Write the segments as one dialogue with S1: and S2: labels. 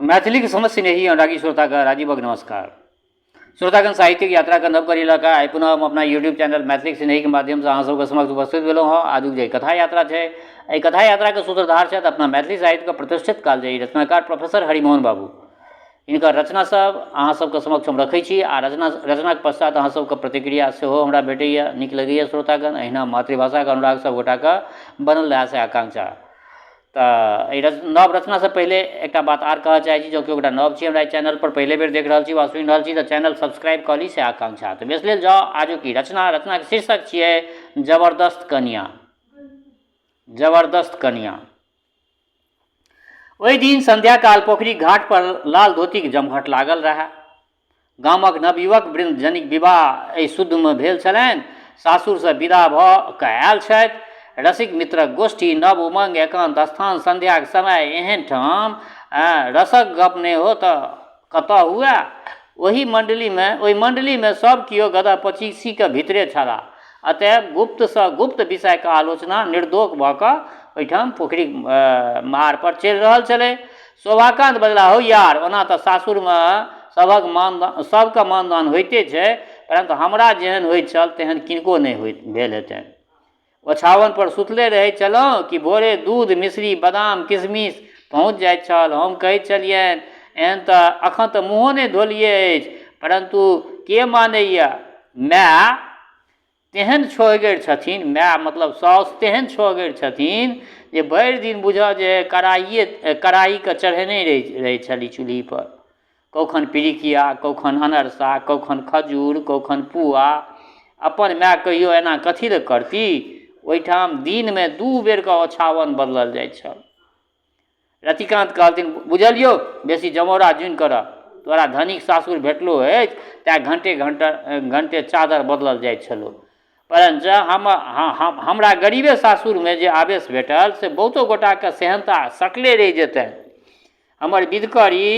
S1: मैथिलीके समस्त स्नेही अनुरागी श्रोताके राजीवक नमस्कार। श्रोतागण, साहित्यिक यात्राके नव कड़ी लऽ कऽ आइ पुनः हम अपना यूट्यूब चैनल मैथिलीक स्नेहीके माध्यमसँ अहाँ सबके समक्ष उपस्थित भेलहुँ हँ। आजुक जे कथा यात्रा छै, एहि कथा यात्राके सूत्रधार छथि अपना मैथिली साहित्यके प्रतिष्ठित कालजयी रचनाकार प्रोफेसर हरिमोहन बाबू। हिनकर रचना सब अहाँ सबके समक्ष हम रखै छी आ रचनाके पश्चात अहाँ सबके प्रतिक्रिया सेहो हमरा भेटैए, नीक लगैए। श्रोतागण, एहिना मातृभाषाके अनुराग सब गोटाके बनल रहए से आकांक्षा। तऽ एहि नव रचनासँ पहिले एकटा बात आर कहऽ चाहै छी, जँ केओ गोटा नव छी, हमरा एहि चैनलपर पहिले बेर देख रहल छी वा सुनि रहल छी, तऽ चैनल सब्सक्राइब कऽ ली से आकांक्षा। तऽ बेस लेल जाउ आजुक ई रचना। रचनाके शीर्षक छियै जबरदस्त कनियाँ। जबरदस्त कनियाँ। ओहि दिन संध्याकाल पोखरिक घाट पर लाल धोतीक जमघट लागल रहए। गामक नवयुवक वृन्द, जनिक विवाह एहि शुद्धमे भेल छलनि, सासुरसँ विदा भऽ कऽ आयल छथि। रसिक मित्रक गोष्ठी, नव उमंग, एकान्त स्थान, संध्याक समय, एहन ठाम रसक गप नहि हो तऽ कतऽ हुए? ओहि मण्डलीमे सभ केओ गदह पचीसीके भीतरे छलाह। अतएव गुप्तसँ गुप्त विषयके आलोचना निर्दोष भऽ कऽ ओहिठाम पोखरिक महारपर चलि रहल छलै। शोभाकान्त बजलाह, हौ यार, ओना तऽ सासुरमे सभक मान सभके मानदान होइते छै, परन्तु हमरा जेहन होइत छल तेहन किनको नहि होइत भेल हेतनि। ओछाओनपर सुतले रहैत छलहुँ कि भोरे दूध, मिश्री, बादाम, किशमिश पहुँच जाइत छल। हम कहैत छलियनि, एहन तऽ एखन तऽ मुँहो नहि धोलियै अछि, परन्तु के मानैए? माय तेहन छोहगरि छथिन, माय मतलब साउस, तेहन छोहगरि छथिन जे भरि दिन बुझऽ जे कड़ाहिए कड़ाहीके चढ़ेने रहै छली चूल्हिपर। कौखन पिरिकिया, कौखन अनरसा, कौखन खजूर, कौखन पुआ। अपन माय कहियो एना कथी लए करती? ओहिठाम दिनमे 2 बेरके ओछाओन बदलल जाइ छल। रतिकान्त कहलथिन, बुझलियौ, बेसी जमौरा जुनि करऽ। तोरा धनिक सासुर भेटलो अछि तैँ घण्टे घण्टा घण्टे चादर बदलल जाइत छलौ, परञ्च हमरा गरीबे सासुरमे जे आवेश भेटल से बहुतो गोटाके सेहन्ता सटले रहि जेतनि। हमर बिधकरी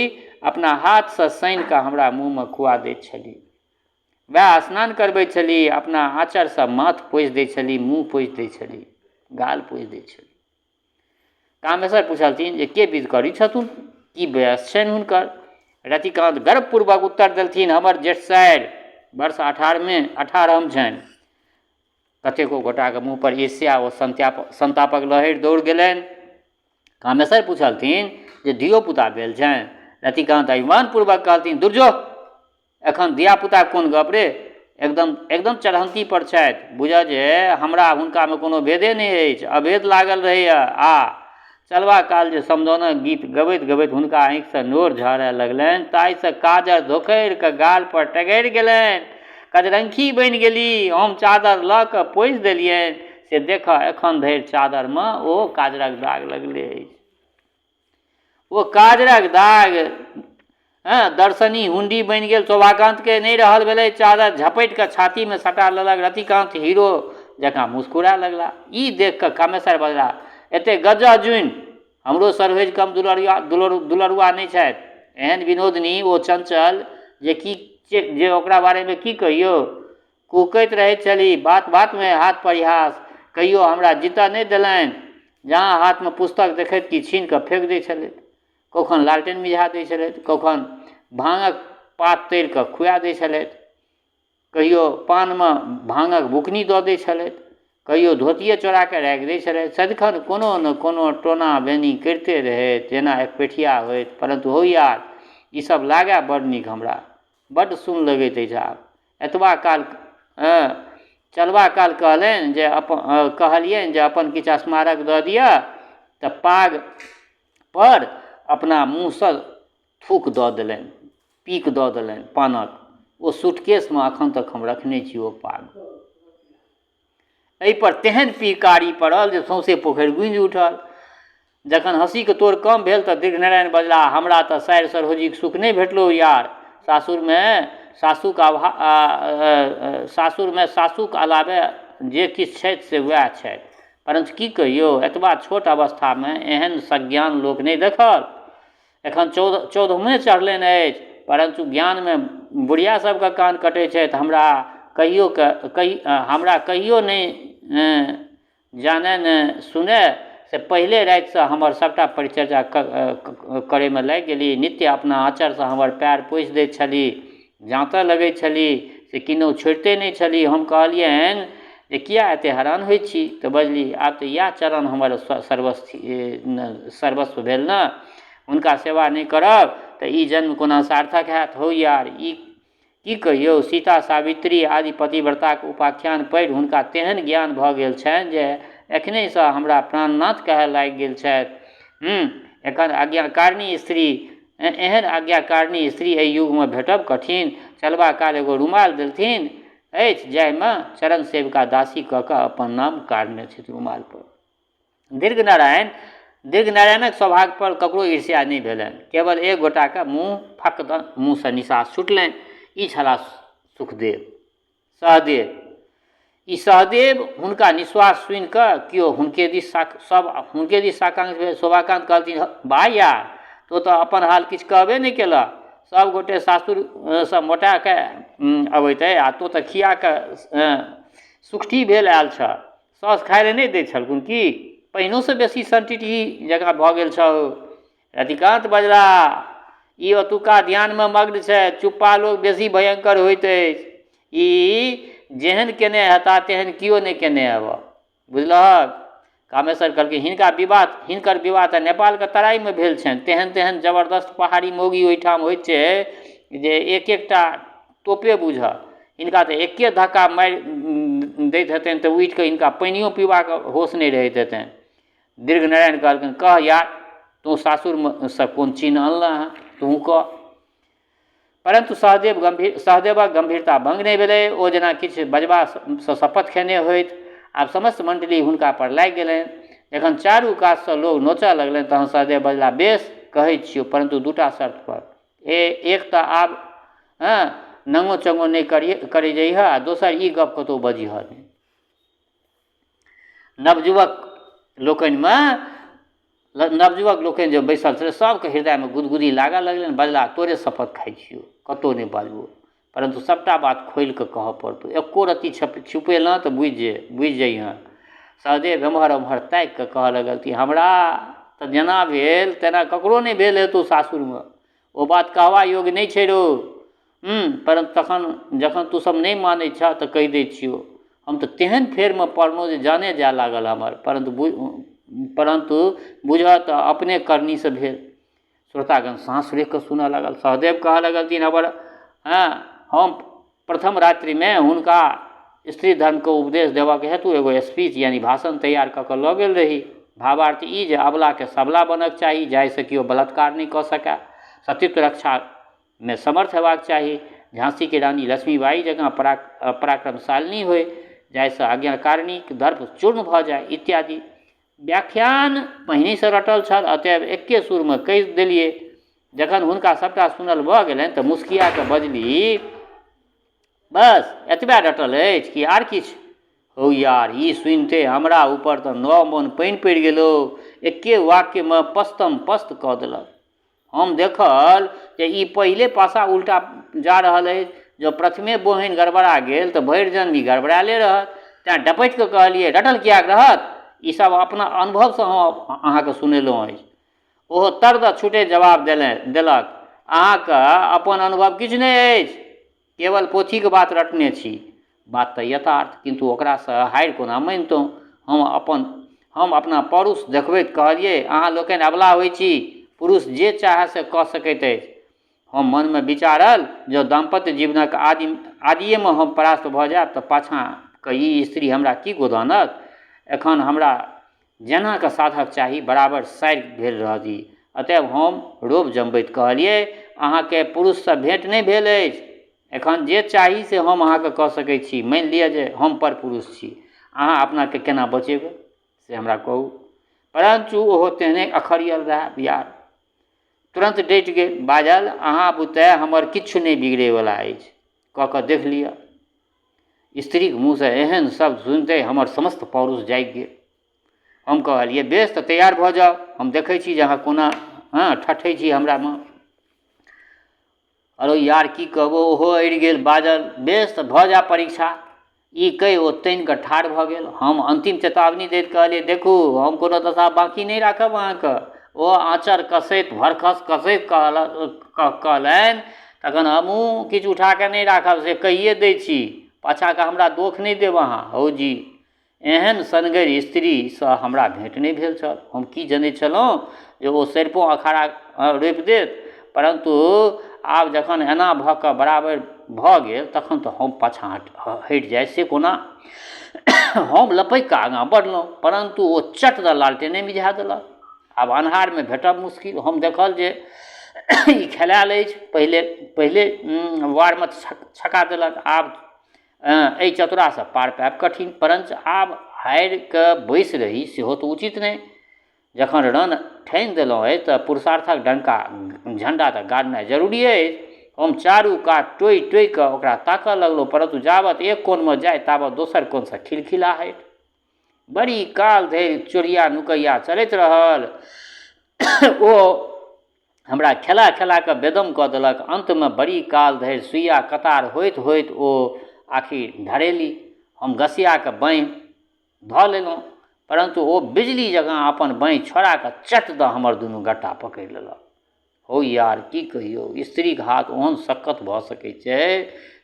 S1: अपना हाथसँ सानिकऽ हमरा मुँहमे खुआ दैत छली। वएह स्नान करबै छली, अपना आँचरसँ माथ पोछि दै छली, मुँह पोछि दै छली, गाल पोछि दै छली। कामेश्वर पुछलथिन जे के विधकरी छथुन, की वयस छनि हुनकर? रतिकान्त गर्वपूर्वक उत्तर देलथिन, हमर जेठ सारि, वर्ष 18म छनि। कतेको गोटाके मुँह पर ईर्ष्या ओ संतापक लहरि दौड़ गेलनि। कामेश्वर पुछलथिन जे धियोपुता भेल छनि? रतिकान्त अभिमानपूर्वक कहलथिन, दुर्जो, एखन धियापुताके कोन गप रे, एकदम एकदम चढ़न्ती पर छथि। बुझऽ जे हमरा हुनकामे कोनो भेदे नहि अछि, अभेद लागल रहैए। आ चलबा काल जे समदाउनक गीत गबैत गबैत हुनका आँखिसँ नोर झहरय लगलनि, ताहिसँ काजर धोखरि कऽ गाल पर टघरि गेलनि, कजरंखी बनि गेली। हम चादर लऽ कऽ पोछि देलियनि, से देखऽ, एखन धरि चादरमे ओ काजरक दाग लगले अछि। ओ काजरक दाग दर्शनी हुंडी बनि गेल। शोभाकान्तके नहि रहल भेलै, चादर झपटि कऽ छातीमे सटा लेलक। रतिकान्त हीरो जकाँ मुस्कुराए लगला। ई देख कऽ कामेश्वर बजला, एते गजह जुनि, हमरो सरहोजि कम दुलरुआ नहि छथि। एहन विनोदनी ओ चंचल जे की जे ओकरा बारेमे की कहियौ। कुहकैत रहैत छली, बात बातमे हाथ परिहास। कहियो हमरा जीतऽ नहि देलनि। जहाँ हाथमे पुस्तक देखैत कि छीन कऽ फेक दै छलथि। कौखन लालटेन मिझा दै छलथि, कौखन भाँगक पात तोड़ि कऽ खुआ दै छलथि, कहियो पानमे भाँगक बुकनी दऽ दै छलथि, कहियो धोतिए चोरा कऽ राखि दै छलथि। सदिखन कोनो ने कोनो टोना बेनी करिते रहैत, जेना एकपेठिया होइत। परन्तु हौ यार, ई सब लागए बड़ नीक हमरा। बड्ड सुन लगैत अछि आब। एतबा काल चलबा काल कहलनि जे अपन कहलियनि जे अपन किछु स्मारक दऽ दिअ, तऽ पाग पर अपना मुँहसँ थूक दऽ देलनि, पीक दऽ देलनि पानक। ओ सूटकेसमे एखन तक हम रखने छी ओ पाग। एहिपर तेहन पिहकारी पड़ल जे सौँसे पोखरि गूँजि उठल। जखन हँसीके तोड़ कम भेल तऽ दीर्घनारायण बजलाह, हमरा तऽ सारि सरहोजिक सुख नहि भेटलौ यार। सासुरमे सासुक अलावे जे किछु छथि से वएह छथि। परञ्च की कहियौ, एतबा छोट अवस्थामे एहन सज्ञान लोक नहि देखल। एखन 14मे चढ़लनि अछि, परन्तु ज्ञानमे बुढ़िया सबके कान कटै छथि। हमरा कहियो नहि जानै ने सुनै, से पहिले रातिसँ हमर सभटा परिचर्या करैमे लागि गेली। नित्य अपना आँचरसँ हमर पएर पोछि दैत छली, जाँतऽ लगै छली, से किन्नहु छोड़िते नहि छली। हम कहलियनि जे किए एतेक हरान होइ छी? तऽ बजली, आब तऽ इएह चरण हमर सर्वस्व सर्वस्व भेल ने, हुनका सेवा नहि करब तऽ ई जन्म कोना सार्थक हैत? हौ यार, ई की कहियौ, सीता, सावित्री आदि पतिव्रताक उपाख्यान पढ़ि हुनका तेहन ज्ञान भऽ गेल छनि जे एखनहिसँ हमरा प्राणनाथ कहय लागि गेल छथि। एखन आज्ञाकारिणी स्त्री, एहन आज्ञाकारिणी स्त्री एहि युगमे भेटब कठिन। चलबा काल एगो रुमाल देलथिन अछि जाहिमे चरण सेविका दासी कऽ कऽ अपन नाम काढ़ने छथि रुमालपर। दीर्घनारायण दीर्घनारायणक सौभाग्यपर ककरो ईर्ष्या नहि भेलनि। केवल एक गोटाके मुँह फक दऽ मुँहसँ निसास छुटलनि। ई छलाह सुखदेव सहदेव। ई सहदेव हुनका निश्वास सुनि कऽ केओ हुनके दिस सब हुनके दिस साकांक्ष भेल। शोभाकान्त कहलथिन, वाह यार, तोँ तऽ अपन हाल किछु कहबे नहि केलह। सब गोटे सासुरसँ मोटा कऽ अबैत अइ आ तोँ तऽ खिया कऽ सुखटी भेल आयल छह। साउस खाइ लए नहि दै छलखुन की? पहिनोसँ बेसी संटिटही जकाँ भऽ गेल छह। रतिकान्त बजलाह, ई ओतुक्का ध्यानमे मग्न छथि। चुप्पा लोक बेसी भयंकर होइत अछि। ई जेहन केने हेताह तेहन केओ नहि केने हेबह। बुझलहक? कामेश्वर कहलकै, हिनका विवाह हिनकर विवाह तऽ नेपालके तराइमे भेल छनि। तेहन तेहन जबरदस्त पहाड़ी मौगी ओहिठाम होइत छै जे एक एकटा तोपे बूझह। हिनका तऽ एके धक्का मारि दैत हेतनि तऽ उठिकऽ हिनका पानिओ पीबाक होश नहि रहैत हेतनि। दीर्घनारायण कहलखिन, कह यार, तोँ सासुरमे सँ कोन चिन्ह अनलह हँ, तोहूँ कह। परन्तु सहदेव गम्भीर सहदेवक गम्भीरता भङ्ग नहि भेलै। ओ जेना किछु बजबासँ शपथ खेने होथि। आब समस्त मण्डली हुनका पर लागि गेलनि। जखन चारू कातसँ लोक नोचऽ लगलनि तहन सहदेव बजलाह, बेस, कहै छियौ, परन्तु दूटा शर्त पर। एक तऽ आब हँ नंगो चंगो नहि करिहे करै जइहऽ आ दोसर ई गप कतहु बजिहऽ नहि। नवयुवक लोकनिमे नवयुवक लोकनि जे बैसल छलै सबके हृदयमे गुदगुदी लागऽ लगलनि। बजलाह, तोरे शपथ खाइ छियौ, कतहु नहि बाजबौ, परन्तु सबटा बात खोलिकऽ कहऽ पड़तौ। एको रत्ती छुपेलहुँ तऽ बुझि जइहऽ। सहदेव एम्हर ओम्हर ताकिकऽ कहऽ लगलथिन, हमरा तऽ जेना भेल तेना ककरो नहि भेल हेतौ सासुरमे। ओ बात कहबा योग्य नहि छै रौ। परन्तु तखन जखन तू सब नहि मानै छह तऽ कहि दै छियौ, हम तऽ तेहन फेरमे पड़लहुँ जे जाने जाय लागल हमर। परन्तु बुझह तऽ अपने करनीसँ भेल। श्रोतागण साँस रोकि कऽ सुनऽ लागल। सहदेव कहऽ लगलथिन, हमर हँ हम प्रथम रात्रिमे हुनका स्त्री धर्मके उपदेश देबऽके हेतु एगो स्पीच यानि भाषण तैयार कऽ कऽ लऽ गेल रही। भावार्थ ई जे अबलाके सबला बनऽके चाही जाहिसँ केओ बलात्कार नहि कऽ सकै, सतीत्व रक्षामे समर्थ हेबाक चाही, झाँसीके रानी लक्ष्मीबाई जकाँ पराक्रमशालिनी होइ जाहिसँ आज्ञाकारिणीके दर्प चूर्ण भऽ जाइ, इत्यादि। व्याख्यान पहिनहिसँ रटल छल, अतएव एक्के सुरमे कहि देलियै। जखन हुनका सभटा सुनल भऽ गेलनि तऽ मुस्किया कऽ बजली, बस एतबे रटल अछि कि आर किछु? हौ यार, ई सुनिते हमरा ऊपर तऽ 9 मन पानि पड़ि गेलौ। एक्के वाक्यमे पस्तम पस्त कऽ देलक। हम देखल जे ई पहिले पासा उल्टा जा रहल अछि। जँ प्रथमे बोहनि गड़बड़ा गेल तऽ भरि जन्म ई गड़बड़ायले रहत। तेँ डपटि कऽ कहलियै, रटल किएक रहत? ई सभ अपना अनुभवसँ हम अहाँकेँ सुनेलहुँ अछि। ओहो तर दऽ छुटैत जवाब देलक, अहाँके अपन अनुभव किछु नहि अछि, केवल पोथीक बात रटने छी। बात तऽ यथार्थ, किन्तु ओकरासँ हारि कोना मानितहुँ? हम अपना पौरुष देखबैत कहलियै, अहाँ लोकनि अबला होइ छी, पुरुष जे चाहय से कऽ सकैत अछि। हम मनमे विचारल, जँ दाम्पत्य जीवनक आदिएमे हम परास्त भऽ जायब तऽ पाछाँ कऽ ई स्त्री हमरा की गोदानत? एखन हमरा जेना कऽ साधक चाही, बराबर सारि भेल रहत ई। अतएव हम रोब जमबैत कहलियै, अहाँकेँ पुरुषसँ भेँट नहि भेल अछि। एखन जे चाही से हम अहाँके कऽ सकै छी। मानि लिअ जे हम पर पुरुष छी, अहाँ अपनाके केना बचेबै से हमरा कहू। परन्तु ओहो तेहने अखरियल रहए यार, तुरन्त डटि गेल। बाजल, अहाँ बुते हमर किछु नहि बिगड़ैवला अछि, कऽ कऽ देख लिअ। स्त्रीक मुँहसँ एहन शब्द सुनिते हमर समस्त पौरुष जागि गेल। हम कहलियै, बेस तऽ तैयार भऽ जाउ, हम देखै छी जे अहाँ कोना ठठै छी हमरामे। अरे यार, की कहबो, ओहो अड़ि गेल। बाजल, बेस तऽ भऽ जा परीक्षा। ई कहि ओ तानि कऽ ठाढ़ भऽ गेल। हम अन्तिम चेतावनी दैत कहलियै, देखू, हम कोनो दशा बाँकी नहि राखब अहाँके। ओ आँचर कसैत भरखस कसैत कहलनि, तखन हमहूँ किछु उठा कऽ नहि राखब से कहिए दै छी। पाछाँके हमरा दोख नहि देब अहाँ। हौ जी, एहन सनगरि स्त्रीसँ हमरा भेँट नहि भेल छल। हम की जनैत छलहुँ जे ओ सरिपों अखाड़ा रोपि देत। परन्तु आब जखन एना भऽ कऽ बराबरि भऽ गेल तखन तऽ हम पाछाँ हटि जाइ से कोना? हम लपकि कऽ आगाँ बढ़लहुँ परन्तु ओ चट दऽ लालटेने मिझा देलक। आब अन्हारमे भेटब मुश्किल। हम देखल जे ई खेलायल अछि पहिले पहिले वारमे छका देलक आब एहि चतुरासँ पार पायब कठिन परञ्च आब हारि कऽ बैसि रही सेहो तऽ उचित नहि। जखन रण ठानि देलहुँ अछि तऽ पुरुषार्थक डंका झण्डा तऽ गाड़नाइ जरूरिए अछि। हम चारू कात टोहि टोहि कऽ ओकरा ताकऽ लगलहुँ परन्तु जाबत एक कोनमे जाइ ताबत दोसर कोनसँ खिलखिलाहटि। बड़ी काल धरि चोरिया नुकैया चलैत रहल। ओ हमरा खेला खेला कऽ बेदम कऽ देलक। अन्तमे बड़ी काल धरि सुइया कतार होइत होइत ओ आखिर धरेली। हम गसिया कऽ बाँहि धऽ लेलहुँ परन्तु ओ बिजली जकाँ अपन बाँहि छोड़ा कऽ चट दऽ हमर दुनू गट्टा पकड़ि लेलक। हौ यार की कहियौ स्त्रीके हाथ ओहन सक्कत भऽ सकै छै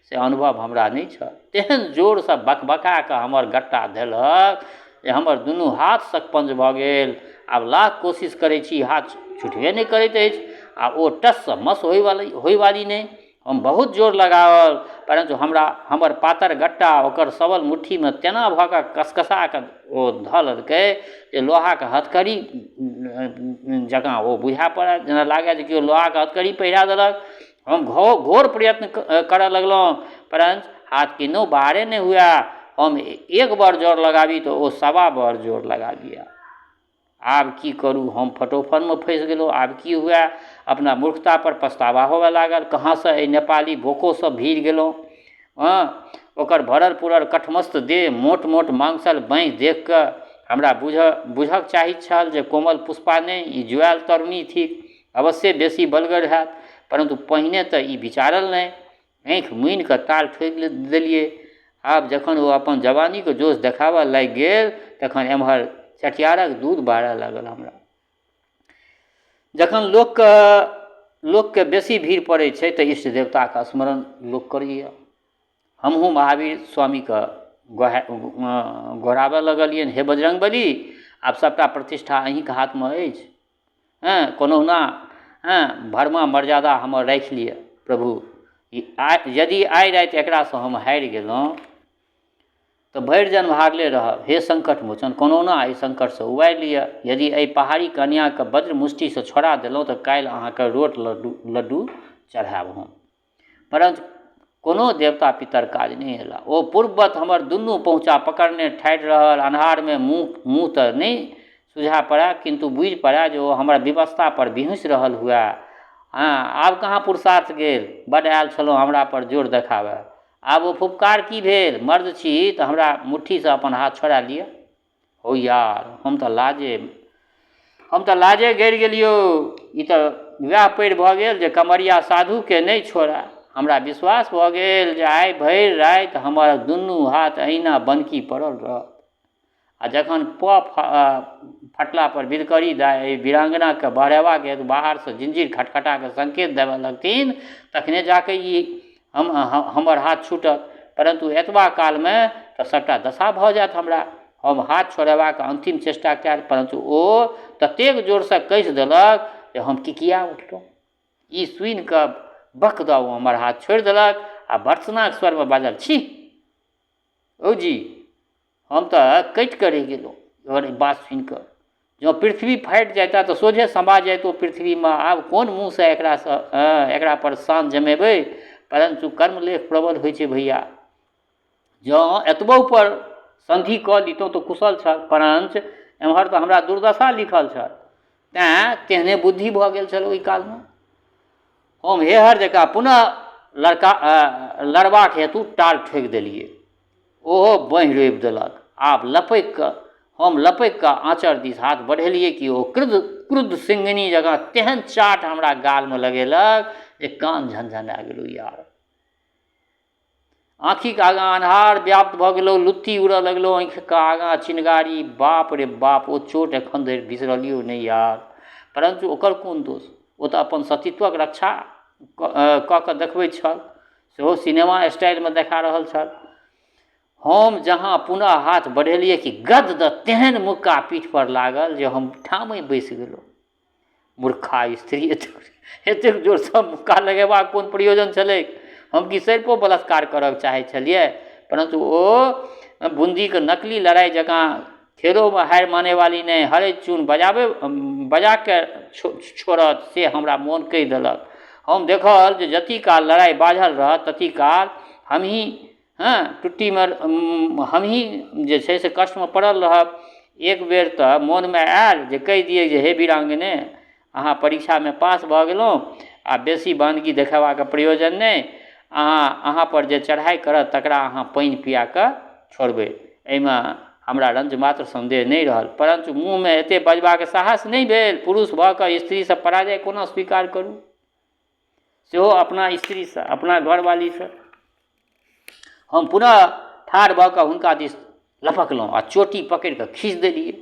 S1: से अनुभव हमरा नहि छल। तेहन जोरसँ बकबका कऽ हमर गट्टा धेलक जे हमर दुनू हाथ सकपञ्ज भऽ गेल। आब लाख कोशिश करै छी हाथ छुटबे नहि करैत अछि आ ओ टससँ मस होइवाली होइवाली नहि। हम बहुत जोर लगाओल परन्तु हमरा हमर पातर गट्टा ओकर सबल मुट्ठीमे तेना भऽ कऽ कसकसा कऽ ओ धऽ लेलकै जे लोहाके हथकड़ी जकाँ ओ बुझा पड़य जेना लागय जे केओ लोहाके हथकड़ी पहिरा देलक। हम घोर प्रयत्न करऽ लगलहुँ परञ्च हाथ किन्नहु बाहरे नहि हुए। हम एक बर जोर लगाबी तऽ ओ सवा बर जोर लगा दिअ। आब की करू हम फटोफनमे फँसि गेलहुँ आब की हुए अपना मूर्खतापर पछतावा होबऽ लागल कहाँसँ एहि नेपाली बोकोसँ भिड़ गेलहुँ हँ ओकर भरल पुरल कठमस्त देह मोट मोट माँसल बाँहि देखिकऽ हमरा बुझऽ चाही छल जे कोमल पुष्पा नहि ई जुआएल तरुणी थिक अवश्ये बेसी बलगर हैत परन्तु पहिने तऽ ई विचारल नहि आँखि मुनिकऽ ताल ठोकि देलियै। आब जखन ओ अपन जवानीके जोश देखाबऽ लागि गेल तखन एम्हर चटियारक दूध बहराए लागल हमरा। जखन लोकके लोकके बेसी भीड़ पड़ै छै तऽ इष्ट देवताके स्मरण लोक करैए। हमहूँ महावीर स्वामीके गोहराबऽ लगलियनि हे बजरङ्गबली आब सबटा प्रतिष्ठा अहीँके हाथमे अछि। हँ कोनहुना हँ भरमा मर्यादा हमर राखि लिअ प्रभु यदि आइ राति एकरासँ हम हारि गेलहुँ तऽ भरि जन्म हारले रहब हे सङ्कट मोचन कोनहुना एहि सङ्कटसँ उबारि लिअ यदि एहि पहाड़ी कन्याके वज्र मुष्टिसँ छोड़ा देलहुँ तऽ काल्हि अहाँके रोट लड्डू लड्डू चढ़ायब हम। परन्तु कोनो देवता पितर काज नहि अयला। ओ पूर्ववत हमर दुनू पहुँचा पकड़ने ठाढ़ि रहल। अन्हारमे मुँह मुँह तऽ नहि सुझा पड़य किन्तु बुझि पड़य जे ओ हमर विवशतापर बिहुँसि रहल हुए। हँ आब कहाँ पुरुषार्थ गेल? बड्ड आयल छलहुँ हमरापर जोर देखाबय। आब ओ फुफकार की भेल? मर्द छी तऽ हमरा मुट्ठीसँ अपन हाथ छोड़ा लिअ। हौ यार हम तऽ लाजे गड़ि गेलियौ। ई तऽ वएह परि भऽ गेल जे कमरिया साधुके नहि छोड़ए। हमरा विश्वास भऽ गेल जे आइ भरि राति हमर दुनू हाथ एहिना बनकी पड़ल रहत। आ जखन पऽ फटला पर बिधकरी दाइ एहि वीराङ्गनाके बहरेबाक हेतु बाहरसँ जिंजीर खटखटा कऽ संकेत देबऽ लगथिन तखने जाकऽ ई हम हमर हाथ छूटत परन्तु एतबा कालमे तऽ सभटा दशा भऽ जायत हमरा। हम हाथ छोड़ेबाक अन्तिम चेष्टा कयल परन्तु ओ ततेक जोरसँ कसि देलक जे हम किकिया उठलहुँ। ई सुनि कऽ बक दऽ ओ हमर हाथ छोड़ि देलक आ भर्त्सनाक स्वरमे बाजल छी औ जी हम तऽ कटि कऽ रहि गेलहुँ ओकर ई बात सुनि कऽ। जँ पृथ्वी फाटि जैतै तऽ सोझे समा जैतहुँ पृथ्वीमे आब कोन मुँहसँ एकरासँ एकरा पर शान जमेबै परन्तु कर्मलेख प्रबल होइ छै भैया। जँ एतबो पर सन्धि कऽ लितहुँ तऽ कुशल छल परञ्च एम्हर तऽ हमरा दुर्दशा लिखल छल तैँ तेहने बुद्धि भऽ गेल छल ओहि कालमे। हम हेहर जकाँ पुनः लड़का लड़बाक हेतु टाल ठोकि देलियै। ओहो बाँहि रोपि देलक। आब लपकि कऽ हम लपकि कऽ आँचर दिस हाथ बढ़ेलियै कि ओ क्रुद्ध क्रुद्ध सिंघनी जकाँ तेहन चाट हमरा गालमे लगेलक जे कान झनझना गेल यार। आँखिक आगाँ अन्हार व्याप्त भऽ गेलौ, लुत्ती उड़ऽ लगलौ, आँखिके आगाँ चिनगारी। बाप रे बाप, ओ चोट एखन धरि बिसरलियौ नहि यार। परन्तु ओकर कोन दोष, ओ तऽ अपन सतीत्वक रक्षा कऽ कऽ देखबैत छल, सेहो सिनेमा स्टाइलमे देखा रहल छल। हम जहाँ पुनः हाथ बढ़ेलियै कि गद दऽ तेहन मुक्का पीठपर लागल जे हम ठामहि बैसि गेलहुँ। मूर्खा स्त्री, एतेक एतेक जोरसँ मुक्का लगेबाक कोन प्रयोजन छलै? हम कि सरिपो बलात्कार करऽ चाहै छलियै? परन्तु ओ बून्दीके नकली लड़ाइ जकाँ खेलोमे हारि मानैवाली नहि, हरैत चून बजाबै बजाके छोड़त से हमरा मोन कहि देलक। हम देखल जे जती काल लड़ाइ बाझल रहत तती काल हमही हँ टुट्टीमे हमही जे छै से कष्टमे पड़ल रहब। एक बेर तऽ मोनमे आयल जे कहि दियै जे हे वीराङ्गने, अहाँ परीक्षामे पास भऽ गेलहुँ, आ बेसी बानगी देखेबाक प्रयोजन नहि, अहाँ अहाँपर जे चढ़ाइ करत तकरा अहाँ पानि पिया कऽ छोड़बै, एहिमे हमरा रञ्च मात्र सन्देह नहि रहल। परन्तु मुँहमे एतेक बजबाक साहस नहि भेल। पुरुष भऽ कऽ स्त्रीसँ पराजय कोना स्वीकार करू, सेहो अपना स्त्रीसँ, अपना घरवालीसँ। हम पुनः ठाढ़ भऽ कऽ हुनका दिस लपकलहुँ आ चोटी पकड़ि कऽ खींच देलियै।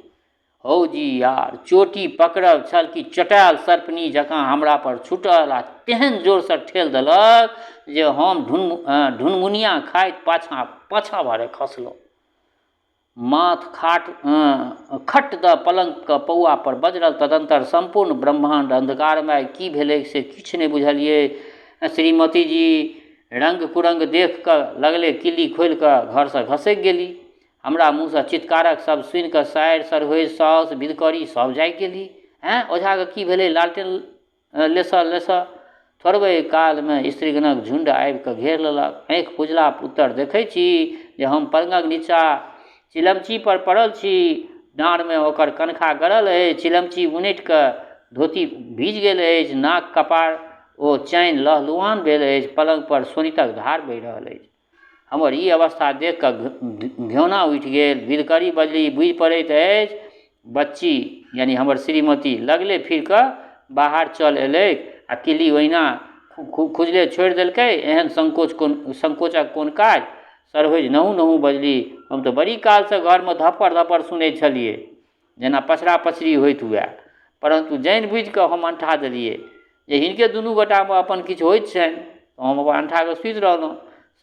S1: हौ जी यार, चोटी पकड़ल छल कि चटायल सर्पनी जकाँ हमरा पर छूटल आ तेहन जोरसँ ठेल देलक जे हम ढुन ढुनमुनिया खाइत पाछाँ पाछाँ भरे खसलहुँ। माथ खाट खट दऽ पलङ्गके पौआपर बजरल। तदन्तर सम्पूर्ण ब्रह्माण्ड अन्धकारमय। की भेलै से किछु नहि बुझलियै। श्रीमतीजी रङ्ग कुरङ्ग देख कऽ लगले किल्ली खोलि कऽ घरसँ घसकि गेली। हमरा मुँहसँ चित्कारक शब्द सुनि कऽ सारि सरहोरि साउस बिधकरी सब जागि गेली। आँय ओझाके की भेलै? लालटेन लेसऽ लेसऽ। थोड़बे कालमे स्त्रीगणक झुण्ड आबि कऽ घेर लेलक। आँखि फुजला उत्तर देखै छी जे हम पलङ्गक नीचाँ चिलमचीपर पड़ल छी। डाँड़मे ओकर कनखा गड़ल अछि, चिलमची उनटि कऽ धोती भीज गेल अछि, नाक कपार ओ चानि लहलुहान भेल अछि, पलङ्गपर शोणितक धार बहि रहल अछि। हमर ई अवस्था देख कऽ घ्योना उठि गेल। विधकरी बजली, बुझि पड़ैत अछि बच्ची यानी हमर श्रीमती लगले फिर कऽ बाहर चल एलैक आ किल्ली ओहिना खुजले छोड़ि देलकै। एहन संकोच कोन संकोचक कोन काज? सरहोजि नहु नहु बजली, हम तऽ बड़ी कालसँ घरमे धप्पड़ धप्पड़ सुनै छलियै जेना पछड़ा पछड़ी होइत हुए, परन्तु जानि बुझि कऽ हम अनठा देलियै जे हिनके दुनू गोटामे अपन किछु होइत छनि। हम अपन अनठा कऽ सुति रहलहुँ।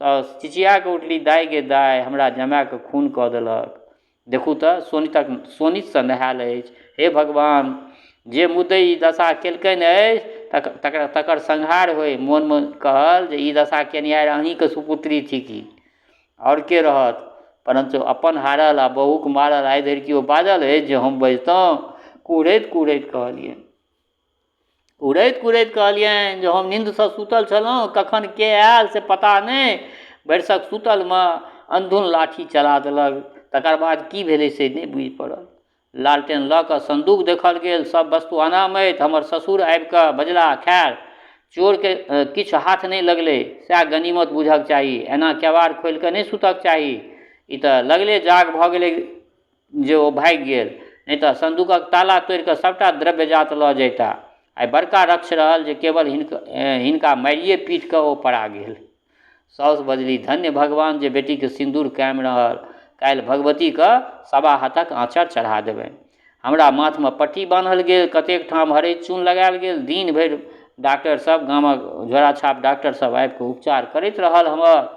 S1: साउस चिचिया कऽ उठली, दाइ गे दाइ, हमरा जमाएके खून कऽ देलक, देखू तऽ शोणितक शोणितसँ नहायल अछि। हे भगवान, जे मुद्दइ ई दशा केलकनि अछि तकर तकर संहार होइ। मोनमे कहल जे ई दशा केनिहारि अहीँके सुपुत्री थिकी, आओर के रहत? परन्तु अपन हारल आ बहुक मारल आइ धरि केओ बाजल अछि जे हम बजितहुँ? कुहरैत कुहरैत कहलियनि कुहरैत कुहरैत कहलियनि जे हम नीन्दसँ सुतल छलहुँ, कखन के आयल से पता नहि, भरिसक सुतलमे अन्धुन लाठी चला देलक। तकर बाद की भेलै से नहि बुझि पड़ल। लालटेन लऽ कऽ सन्दूक देखल गेल, सब वस्तु अनाम अछि। हमर ससुर आबि कऽ बजलाह, खैर चोरके किछु हाथ नहि लगलै सएह गनीमत बुझक चाही, एना केबाड़ खोलि कऽ नहि सुतक चाही। ई तऽ लगले जाग भऽ गेलै जे ओ भागि गेल, नहि तऽ सन्दूकक ताला तोड़ि कऽ सभटा द्रव्यजात लऽ जैता। आइ बड़का रक्ष रहल जे केवल हिनका मारिए पीट कऽ ओ पड़ा गेल। साउस बजली, धन्य भगवान जे बेटीके सिन्दूर कायम रहल, काल्हि भगवतीके सवा हाथक आँचर चढ़ा देबनि। हमरा माथमे पट्टी बान्हल गेल, कतेक ठाम हरदि चून लगायल गेल। दिन भरि डॉक्टर सब, गामक झोरा छाप डॉक्टर सब आबि कऽ उपचार करैत रहल हमर।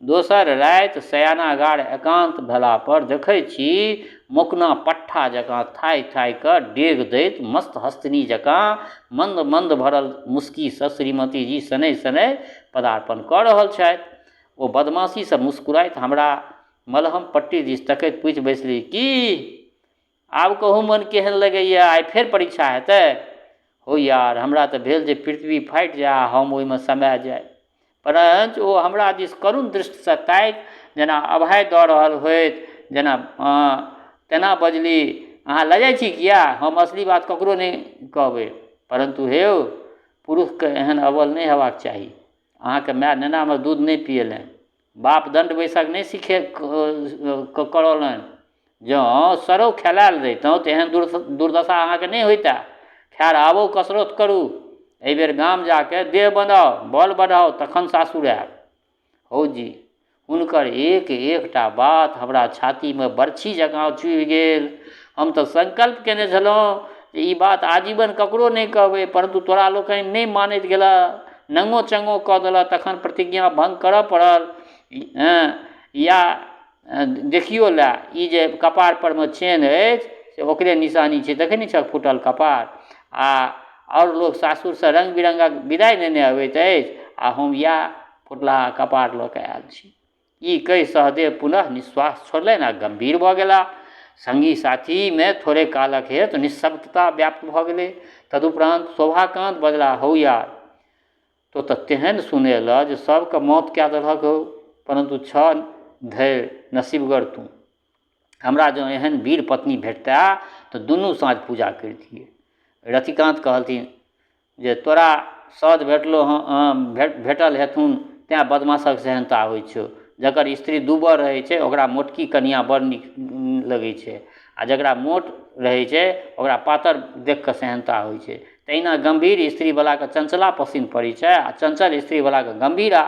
S1: दोसर राति शयनागार एकान्त भेलापर देखै छी मोकना पट्ठा जकाँ थाहि थाहि कऽ डेग दैत मस्त हस्तिनी जकाँ मन्द मन्द भरल मुस्कीसँ श्रीमतीजी शनैः शनैः पदार्पण कऽ रहल छथि। ओ बदमाशीसँ मुस्कुराइत हमरा मलहम पट्टी दिस तकैत पूछि बैसली, की आब कहू मन केहन लगैए, आइ फेर परीक्षा हेतै? हौ यार, हमरा तऽ भेल जे पृथ्वी फाटि जाय आ हम ओहिमे समा जाइ। परञ्च ओ हमरा दिस करुण दृष्टिसँ ताकि जेना अभय दऽ रहल होथि जेना तेना बजली, अहाँ लजाइ छी किए? हम असली बात ककरो नहि कहबै, परन्तु हे यौ, पुरुषके एहन अबल नहि हेबाक चाही। अहाँके माय नेनामे दूध नहि पियेलनि, बाप दण्ड बैसक नहि सिखे करौलनि। जँ सरौ खेलायल रहितहुँ तऽ एहन दुर्दशा अहाँके नहि होइतए। खैर, आबो कसरत करू, एहिबेर गाम जाके देह बनाउ, बल बढ़ाउ, तखन सासुर आयब। हौ जी, हुनकर एक एकटा बात हमरा छातीमे बरछी जकाँ चुभि गेल। हम तऽ संकल्प कयने छलहुँ जे ई बात आजीवन ककरो नहि कहबै, परन्तु तोरा लोकनि नहि मानैत गेलह, नंगो चंगो कऽ देलह, तखन प्रतिज्ञा भंग करऽ पड़ल। या देखियो लए, ई जे कपार परमे चेन्ह अछि से ओकरे निशानी छै, देखै नहि छहक फूटल कपार? आ आओर लोक सासुरसँ रङ्ग बिरङ्गक विदाइ नेने अबैत अछि आ हम इएह फुटलाहा कपार लऽ कऽ आयल छी। ई कहि सहदेव पुनः निश्वास छोड़लनि आ गम्भीर भऽ गेलाह। संगी साथीमे थोड़े कालक हेतु निःशब्दता व्याप्त भऽ गेलै। तदुपरान्त शोभाकान्त बजलाह, हौ यार, तोँ तऽ तेहन सुनेलह जे सभके मौत कए देलहक हौ, परन्तु छह धरि नसीबगर तोँ। हमरा जँ एहन वीर पत्नी भेटतए तऽ दुनू साँझ पूजा करितियै। रतिकान्त कहलथिन जे तोरा सध भेटलो हँ भेटल हेथुन तेँ बदमाशक सेहन्ता होइ छौ। जकर स्त्री दुबर रहै छै ओकरा मोटकी कनिआँ बड़ नीक लगै छै आ जकरा मोट रहै छै ओकरा पातर देखिकऽ सेहन्ता होइ छै। तहिना गम्भीर स्त्रीवलाके चञ्चला पसिन्न पड़ै छै आ चञ्चल स्त्रीवलाके गम्भीरा।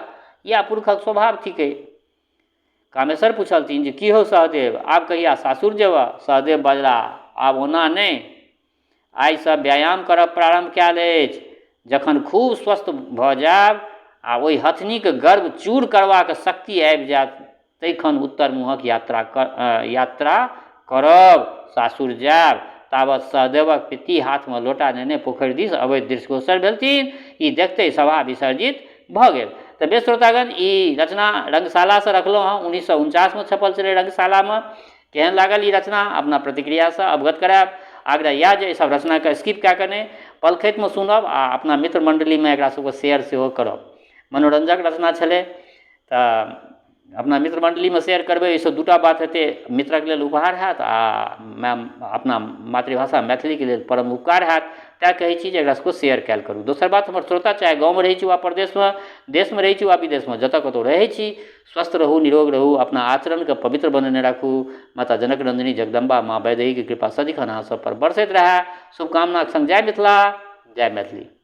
S1: इएह पुरुषक स्वभाव थिकै। कामेश्वर पुछलथिन जे की हौ सहदेव, आब कहिया सासुर जेबह? सहदेव बजलाह, आब ओना नहि, आइसँ व्यायाम करब प्रारम्भ कयल अछि। जखन खूब स्वस्थ भऽ जायब आ ओहि हथनीक गर्व चूर करबाक शक्ति आबि जायत तैखन उत्तर मुँहक यात्रा करब, सासुर जायब। तावत सहदेवक पित्ती हाथमे लोटा नेने पोखरि दिस अबैत दृष्टिगोचर भेलथिन। ई देखिते सभा विसर्जित भऽ गेल। तऽ बेस श्रोतागण, ई रचना रंगशालासँ रखलहुँ हँ, 1949मे छपल छलै रंगशालामे। केहन लागल ई रचना अपना प्रतिक्रियासँ अवगत करायब। आग्रह इएह जे एहि सब रचनाके स्किप कए कऽ नहि, पलखतिमे सुनब आ अपना मित्र मण्डलीमे एकरा सबके शेयर सेहो करब। मनोरञ्जक रचना छलै तऽ अपना मित्र मण्डलीमे शेयर करबै, एहिसँ दूटा बात हेतै, मित्रक लेल उपहार हैत आ अपना मातृभाषा मैथिलीके लेल परम उपकार हैत। तैँ कहै छी जे एकरा सबके शेयर कयल करू। दोसर बात, हमर श्रोता चाहे गाँवमे रहै छी वा परदेशमे, देशमे रहै छी वा विदेशमे, जतऽ कतौ रहै छी, स्वस्थ रहू, निरोग रहू, अपना आचरणके पवित्र बनेने राखू। माता जनक नन्दिनी जगदम्बा माँ वैदेहीके कृपा सदिखन अहाँ सब पर बरसैत रहए। शुभकामनाक संग जय मिथिला, जय मैथिली।